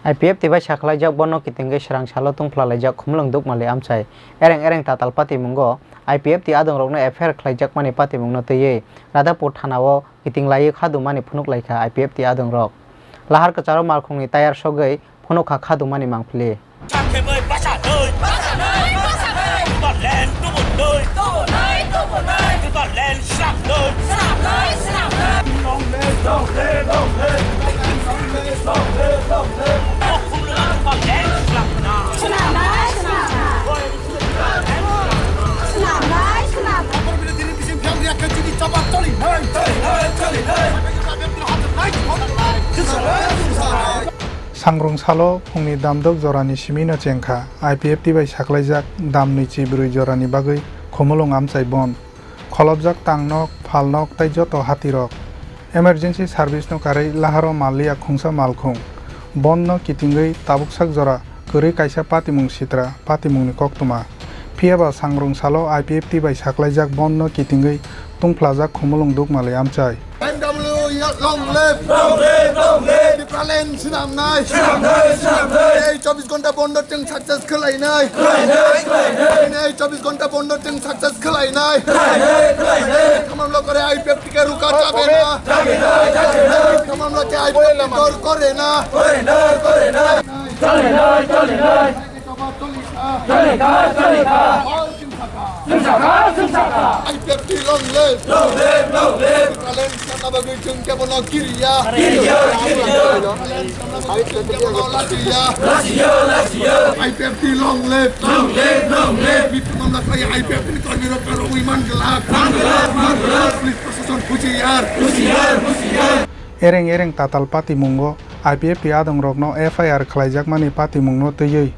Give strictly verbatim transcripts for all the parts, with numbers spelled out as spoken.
I P F T bai sakhlaijak bono kitingwi swrang salo tungphlalaijak Khumulwng Dukmali amchai. Ereng ereng tatal patimungo I P F T adongrokno F I R khlaijakmani patimungno twiwi Radhapur thanao kiting laiwi khadumani phunuk laikha I P F T adongrok. Lahar kwcharo malkhungni tayar sogwi phunukha khadumani mangpili. Sangrung salo phungni damdok jorani simino chengkha I P F T bai saklaijak damnwi chibrwi jorani bagwi Khumulwng amchai bon. Kholopjak tangnok, phalnok tei joto hatirok. Emergency service no karwi laharo malliya khungsa malkhung. Bon no kitingwi tabuksak jora kwrwi kaisa patimung sitra, patimungni koktwma. Phiyaba sangrung salo I P F T bai saklaijak bon no kitingwi tungphlajak Khumulwng Dukmali amchai. M W long live! Long live, long live! Tipraland swnamnai! Swnamnai, swnamnai! Ei chobbish ghonta bondo chwng success khwlainai! Khwlainai, khwlainai! Ei chobbish ghonta bondo chwng success khwlainai! Khwlainai, khwlainai! Tamam lokore I P F T ke ruka jabe na! Jabe na, jabe na! Tamam lokore I P F T dor kore na! Kore na, kore na! Chole nai, chole nai! Chole kha, chole kha! Chwng sakha, chwng sakha! I P F T long live! Long live, long live! Tipraland swnamna bagwi chwng kebono kiriya! Kiriya, kiriya! Tipraland swnamna bagwi chwng kebono lachiya! Lachiya, lachiya! I P F T long live! Long live, long live! Biphuno mamla khlai I P F T ni kormirok karwi man glak! Man glak, man glak! Police proshashon hushiyar! Hushiyar, hushiyar! Ereng ereng tatal patimungo I P F T adongrokno F I R khlaijakmani patimungno twiwi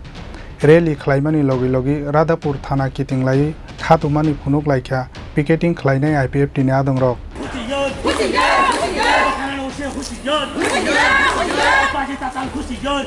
rally khlaimani logi logi Radhapur thana kiting laiwi khatumani phunuk laikha picketing khlainai I P F T ni adongrok. Hushiyar, hushiyar! Hushiyar, hushiyar! Hushiyar, hushiyar!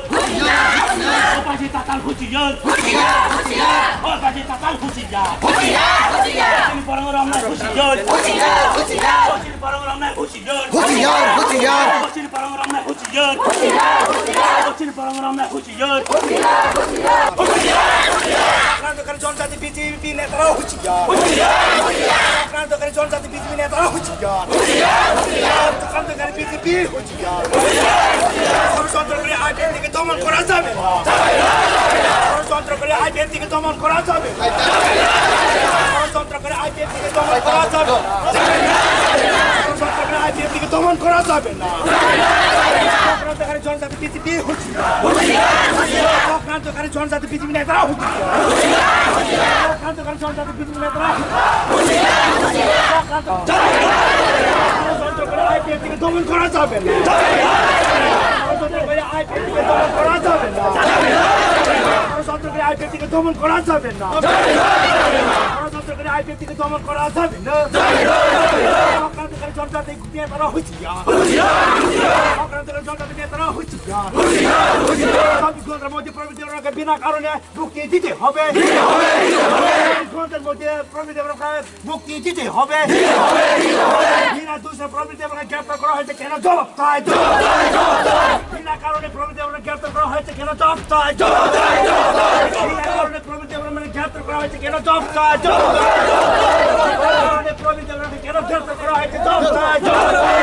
Hushiyar, hushiyar! Akrantokari jonjati B J P netara hushiyar! Hushiyar, hushiyar! Akrantokari jonjati B J P netara hushiyar! Hushiyar, hushiyar! Akrantokari B J P hushiyar! Hushiyar, hushiyar! ষড়যন্ত্রকারী I P F T কে দমন করা যাবে না! ষড়যন্ত্রকারী I P F T কে দমন করা যাবে না! ষড়যন্ত্রকারী I P F T কে দমন করা যাবে না! ষড়যন্ত্রকারী I P F T কে দমন করা যাবে না! আক্রান্তকারী জনজাতি B J P হুঁশিয়ার! আক্রান্তকারী জনজাতি B J P নেতারা হুঁশিয়ার! আক্রান্তকারী জনজাতি B J P নেতারা হুঁশিয়ার! আক্রান্ত-, ষড়যন্ত্রকারী I P F T কে দমন করা যাবে না! ষড়যন্ত্রকারী I P F T কে দমন করা যাবে না! ষড়যন্ত্রকারী I P F T কে দমন করা যাবে না! ষড়যন্ত্রকারী I P F T কে দমন করা যাবে না! আক্রান্তকারী জনজাতি নেতারা হুঁশিয়ার! আক্রান্তকারী জনজাতি নেতারা হুঁশিয়ার! চব্বিশ ঘন্টার মধ্যে প্রবীণ দেবনাকে বিনা কারণে মুক্তি দিতে হবে! চব্বিশ ঘন্টার মধ্যে প্রবীণ দেবনাকে মুক্তি দিতে হবে! বিনা দোষে প্রবীণ দেবনাকে গ্রেপ্তার করা হয়েছে কেন? জবাব চাই! জবাব চাই! জবাব চাই! বিনা কারণে প্রবীণ দেবনাকে গ্রেপ্তার করা হয়েছে কেন? জবাব চাই! জবাব চাই! জবাব চাই! বিনা কারণে প্রবীণ দেবনাকে গ্রেপ্তার করা হয়েছে কেন? জবাব চাই! জবাব চাই! বিনা কারণে প্রবীণ দেবনাকে কেন গ্রেপ্তার করা হয়েছে? জবাব চাই! জবাব চাই!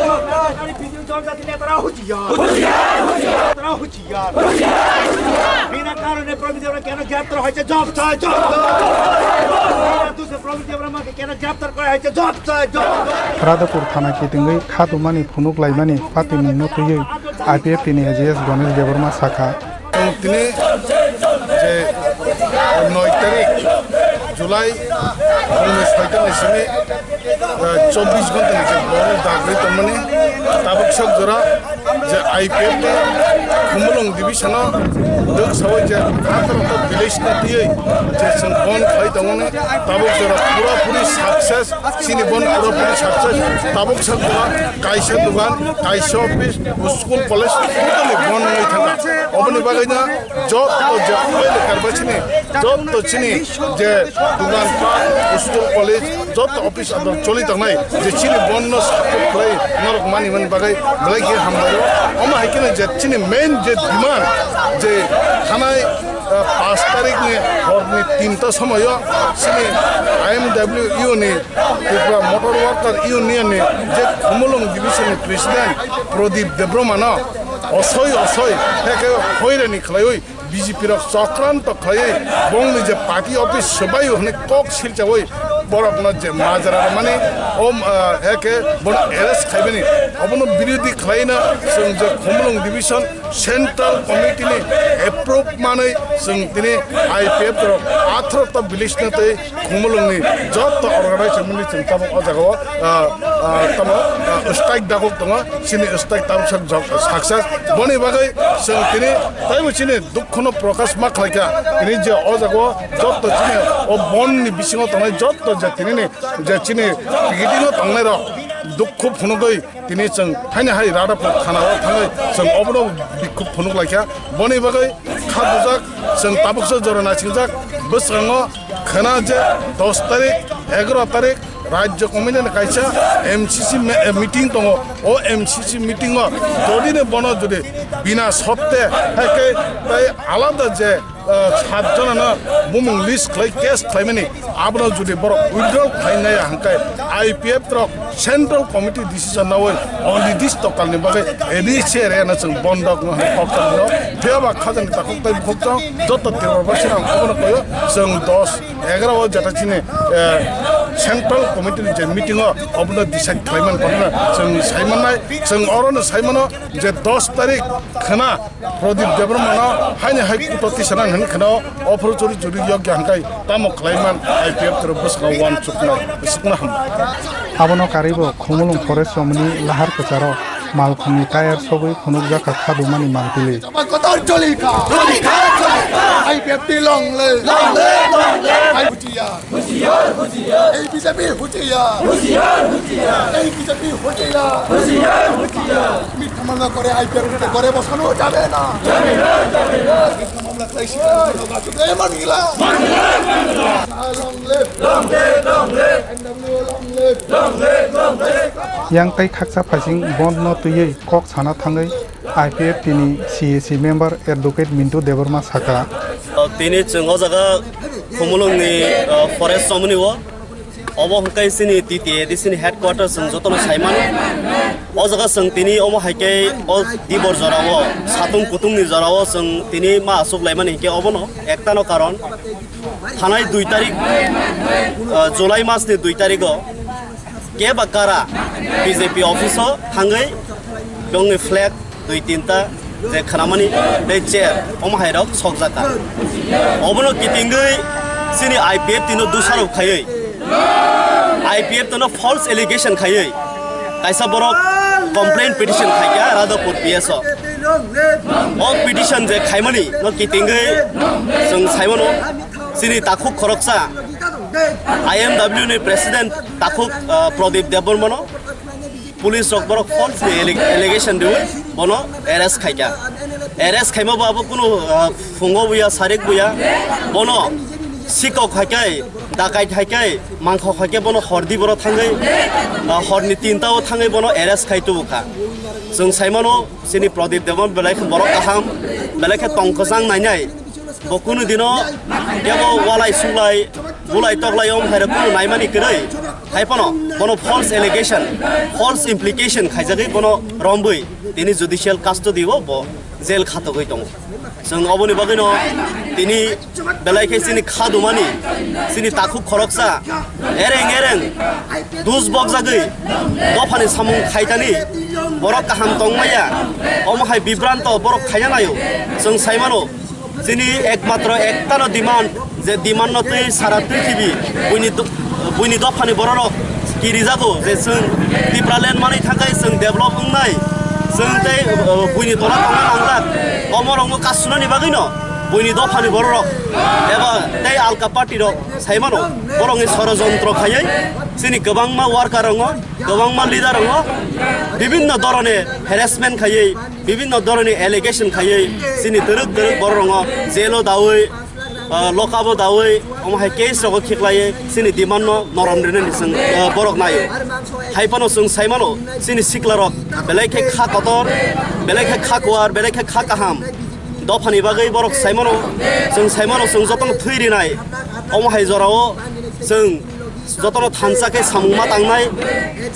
জবাব চাই! বিজেপি জনজাতি নেতারা হুঁশিয়ার! হুঁশিয়ার! হুঁশিয়ার! নেতারা হুঁশিয়ার! বিনা কারণে প্রবীণ দেবনাকে কেন গ্রেপ্তার হয়েছে? জবাব চাই! জবাব চাই! বিনা দোষে প্রবীণ দেবনাকে কেন গ্রেপ্তার করা হয়েছে? জবাব চাই! জবাব চাই! Radhapur thana kitingwi khatumani phunuk laimani patimungno twiwi I P F T ni A G S Ganesh Debbarma sakha. Tini je noi tarik July, bini soi tarik ni simi, eh, chobbish ghonta ni je borok dagri tongmani, tabuk sok jora je I P F ni Khumulwng division o dwk sawi je atharo ta village ni twiwi je chwng bon khai tongmani, tabuk jora pura puri success. Chini bon pura puri success, tabuk sak jora kaisa dugan, kaisa office, school, college, totally bon wngwi thangkha. Oboni bagwino joto je oil karba chini, joto chini je dugan pat, school, college, Joto office ador choli tongnai, je chini bondh no support khlai norok mani mani bagwi belai khe hambai o. Omo hai kheno je chini main je demand, je thanai, ah, pash tarik ni hor ni tinta somoio chini I M W U ni, Tripura Motor Worker Union ni je Khumulwng division ni president Pradip Debbarma no osoi osoi heke hoirani khlaiwi B J P rok chokranto khlaiwi bongni je party office swbaio hwnwi kok silchawi borokno je majra rwmani, o, ah, heke bono arrest khaibani, obono birodhi khlaina chwng je Khumulwng division central committee ni approve manwi chwng tini I P F rok atharo ta village no tei Khumulwngni joto organization mili chwng tabuk o jagao, ah, ah, tamo, ah, strike dagok tongo, chini strike tabuk sak jok success. Boni bagwi chwng tini taibo chini dukhono prokash ma khlaikha. Tini je o jagao joto chini o bondni bisingo tongnai joto je tinini je chini picketing o tongnairok dukhu phunugwi tini chwng haino hai Radhapur thana o thangwi chwng obono bikhuk phunuk laikha. Boni bagwi kha bujak, chwng tabuksa jora naisingjakha. Bwskango khna je dos tarik, egaroh tarik Rajya Committee ni kaisa M C C me-, eh, meeting tongo. O M C C meeting o jodi no bono jodi bina sotte hai khe tai alada je ah, sat jonano bumung list khlai case khlaimani, abono jodi borok withdraw khlainai hwnkhe I P F rok central committee decision nawi onirdisto kalni bagwi A D C area no chwng bondok no hai kok tangno. Phiya ba khajani takhuk tai bukhuk chwng joto Tripura basi rok obono koyo chwng dos egaroh o jeta chini, eh, central committee ni je meeting o obono decide khlaiman kono chwng saimannai, chwng orono saimano je dos tarik khna Pradip Debbarmano haini hai kuto tisana hwn kheno ophuru churi churi yokya hwnkhe tamo khlaiman I P F kwrwi bwskango uansuknai, bwswkno hambai. Abono karwibo Khumulwng Forest romni lahar kwcharo malkhungni tayar sogwi phunukjakha khadumani mangpili. Kotor choli kha. Choli kha, choli kha. I P F T long live. Long live, long live. Ai butiya. Hushiyar, hushiyar. Ei B J P hushiyar. Hushiyar, hushiyar. Ei B J P hushiyar. Hushiyar, hushiyar. মিথ্যা মামলা করে আইপিএল উঠে ঘরে বসানো যাবে না। যাবে না, যাবে না। মিথ্যা মামলা চাই শিকার হলো গাজুকে মানিলা। মানিলা, Manila. Long live. Long live, long live. N W O long live. Long live, long live. Yang tai khaksa phaising bond no twiwi kok sana thangwi I P F T ni C A C member Advocate Mintu Debbarma saka. Tini chwng o jaga Khumulwngni, uh, forest romni o. Obo hwnkhe chini T T A D C ni headquarter chwng jotono saimano. O jaga chwng tini omo hai khe o dibor jorao, satung kutungni jorao chwng tini ma achuk laimani hinkhe obono ektano karon. Thanai dui tarik, uh, July masni dui tarigo keba kara B J P office o thangwi bongni flag dui tinta je khnamani tei chair omo hai rok sokjakha. Obono kitingwi chini I P F T no dusarop khaiwi, I P F T no false allegation khaiwi kaisa borok complaint petition khaikha Radhapur P S o. O petition je khaimani no kitingwi chwng saimano chini takhuk khoroksa I M W ni president takhuk, ah, Pradip Debbarmano police rok borok falsely alle-, allegation riwi bono arrest khaikha. Arrest khaima bo abo kunu, ah, phungo buya, sarik buya. Bono sikok haikai, dakai haikai, mangkhok haikai bono hordi boro thangwi, ah, horni tinta o thangwi bono arrest khai tubukha. Chwng saimano chini Pradip Debbarma belai khe borok kaham, belai khe tong kwchang nainai. Bo kunu dino kebo walai sulai, bulai toklai om khairok kunu naimani kwrwi. Hai phano bono false allegation, false implication khaijagwi bono rombwi tini judicial custody o bo jail khatogwi tongo. Chwng oboni bagwino tini belai khe chini khadumani, chini takhuk khoroksa ereng ereng dus bokjagwi dophani samung khaitani borok kaham tongmaya, omo hai bibranto borok khaina naio. Chwng saimano, chini ekmatro ektano demand, je demand no twi sara prithibi buini do-, buini dophani bororok kirijago je chwng Tipraland manwi thangkhai chwng develop wngnai, chwng tei, uh, buini tola tongna nangjak. Omorokno kasunani bagwino buini dophani bororok eba tei alka party rok saimano borokni sorojontro khaiwi chini kwbangma worker rongo, kwbangma leader rongo, bibinno dhorone harassment khaiwi, bibinno dhorone allegation khaiwi chini twrwk twrwk borok rongo jail o dawi Ah, lock up o dawi omo hai case rogo khiklaiwi chini demand no norom rinani chwng, ah, borok naio. Hai phano chwng sai mano chini sikla rok belai khe kha kotor, belai khe kha kuar, belai khe kha kaham. Dophani bagwi borok sai mano, chwng sai mano chwng jotono thwi rinai. Omo hai jorao chwng jotono thansa khe samung ma tangnai.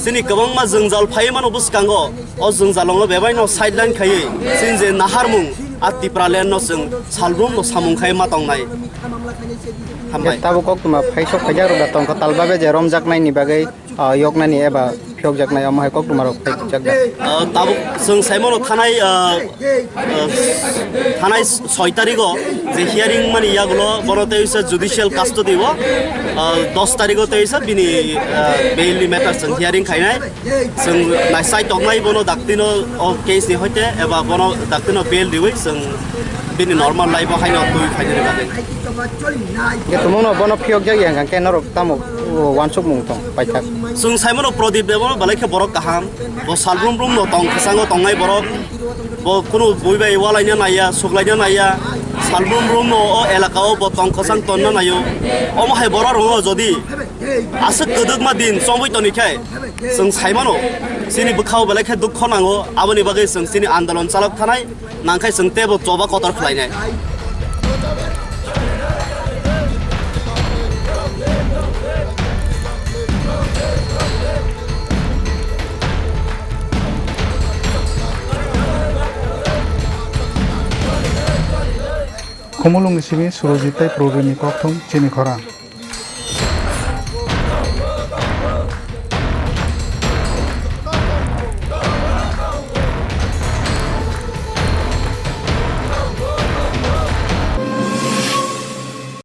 Chini kwbangma jwngjal phaiwi mano bwskango. O jwngjal no bebai no sideline khaiwi chini je naharmung a Tipraland no chwng salbrum no samung khai ma tongnai. Hambai. Tabuk koktwma phaisok phaijak rok da tongkha talbabe je romjaknai ni bagwi, ah, yoknani eba phiyokjaknai omo hai koktwma rok phaijak da. Ah, tabuk chwng sai mano thanai, ah, ah, thanai soi tarigo je hearing mani yagulo bono tei wisa judicial custody o, ah, dos tarigo tei wisa bini, ah, bail ni matter chwng hearing khainai. Chwng naisai tongnai bono daktino o case ni hoite eba bono daktino bail riwi chwng bini normal life o haino twi khainani bagwi. Hingke tumungno bono phiyokjak ya hingke norok tamo, o, wansukmung tong paithak. Chwng saimano Pradip Debbarma belai khe borok kaham. Bo salbrum brum no tong kwchango tongnai borok. Bo kunu bui bai walaina naiya, suklaina naiya. Salbrum brum no o elaka o bo tong kwchang tonna naio. Omo hai borok rwngo jodi aswk kwdwkma din chongwi toni khe chwng saimano chini bwkhao belai khe dukho nango. Aboni bagwi chwng chini andolon chalok thanai. Nangkhe chwng teibo choba kotor khlainai. Khumulwngni simi Surojit tei Probirni kokthum chini khorang.